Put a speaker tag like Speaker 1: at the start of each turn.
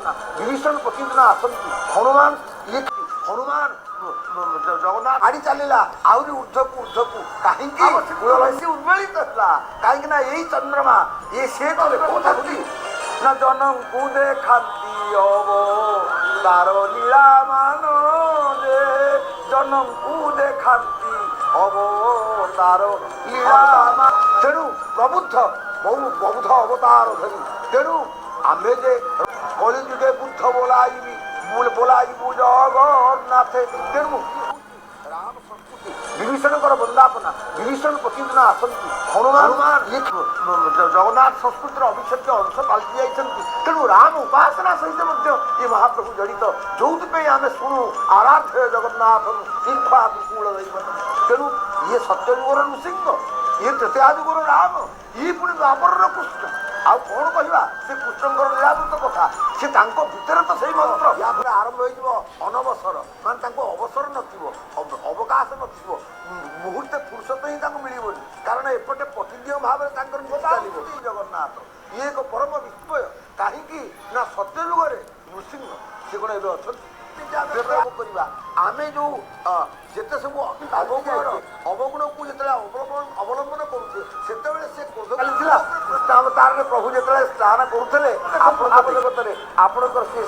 Speaker 1: ବନ୍ଦାପନା। ବିଭୀଷଣ ପ୍ରତିଦିନ ଆସନ୍ତି। ହନୁମାନ, ଇଏ ହନୁମାନ ଜଗନ୍ନାଥ ଆଡ଼ି ଚାଲିଲା ଆହୁରି ଉର୍ଦ୍ଧ୍ୱକୁ ଉର୍ଦ୍ଧ୍ୱକୁ। କାହିଁକି ବେଶୀ ଉଦ୍ବେଳିତ ହେଲା? କାହିଁକି ନା ଏଇ ଚନ୍ଦ୍ରମା, ଇଏ ସେ ତ ଦେଖାଉଛନ୍ତି ନା ଜନଙ୍କୁ ଦେଖାନ୍ତି ଅବ ତାର ଲୀଳା ମାନ ଯେ, ଜନଙ୍କୁ ଦେଖାନ୍ତି ଅବ ତାର ଲୀଳା। ତେଣୁ ପ୍ରବୁଦ୍ଧ ବହୁ ବହୁଧ ଅବତାର ଧରି। ତେଣୁ ଆମେ ଯେ କଳି ଯୁଗେ ବୁଦ୍ଧ ବୋଲାଇବି ବୋଲାଇବୁ ଜଗନ୍ନାଥେ। ତେଣୁ ରାମ ସଂସ୍କୃତି, ବିଭୀଷଣଙ୍କର ବନ୍ଦାପନା। ବିଭୀଷଣ ପ୍ରତିଦିନ ଆସନ୍ତି। ହନୁମାନ, ଇଏ ଜଗନ୍ନାଥ ସଂସ୍କୃତିର ଅବିଚ୍ଛେଦ୍ୟ ଅଂଶ ପାଲଟି ଯାଇଛନ୍ତି। ତେଣୁ ରାମ ଉପାସନା ସହିତ ମଧ୍ୟ ଏ ମହାପ୍ରଭୁ ଜଡ଼ିତ, ଯୋଉଥିପାଇଁ ଆମେ ଶୁଣୁ ଆରାଧ୍ୟ ଜଗନ୍ନାଥ ଇକ୍ଷ୍ୱାକୁ କୂଳ ଦୈବତ। ତେଣୁ ଇଏ ସତ୍ୟଯୁଗର ନୃସିଂହ, ଇଏ ତ୍ରେତୟା ଯୁଗର ରାମ, ଇଏ ପୁଣି ଦ୍ୱାପରର କୃଷ୍ଣ। ଆଉ କଣ କହିବା ସେ କୃଷ୍ଣଙ୍କର ଲୀଳାବୃତ କଥା? ସେ ତାଙ୍କ ଭିତରେ ତ ସେଇ ମନ୍ତ୍ର। ୟା ପରେ ଆରମ୍ଭ ହେଇଯିବ ଅନବସର, ମାନେ ତାଙ୍କୁ ଅବସର ନଥିବ, ଅବକାଶ ନଥିବ, ମୁହୂର୍ତ୍ତେ ଫୁର୍ସତ ହିଁ ତାଙ୍କୁ ମିଳିବନି, କାରଣ ଏପଟେ ପଟିଦିଅ ଭାବରେ ତାଙ୍କର ଚାଲିବ। ଜଗନ୍ନାଥ ଇଏ ଏକ ପରମ ବିସ୍ମୟ। କାହିଁକି ନା ସତ୍ୟଯୁଗରେ ନୃସିଂହ ସେ କଣ ଏବେ ଅଛନ୍ତି? କରିବା ଆମେ ଯୋଉ ଯେତେ ସବୁ ଅବଗୁଣର ଅବଗୁଣକୁ ଯେତେବେଳେ ଅବଲମ୍ବନ କରୁଛେ, ସେତେବେଳେ ସେ କ୍ରୋଧ ଚାଲିଥିଲା। କୃଷ୍ଣ ଅବତାରରେ ପ୍ରଭୁ ଯେତେବେଳେ ସ୍ନାନ କରୁଥିଲେ, ଆପଣଙ୍କ ଜଗତରେ ଆପଣଙ୍କର ସେ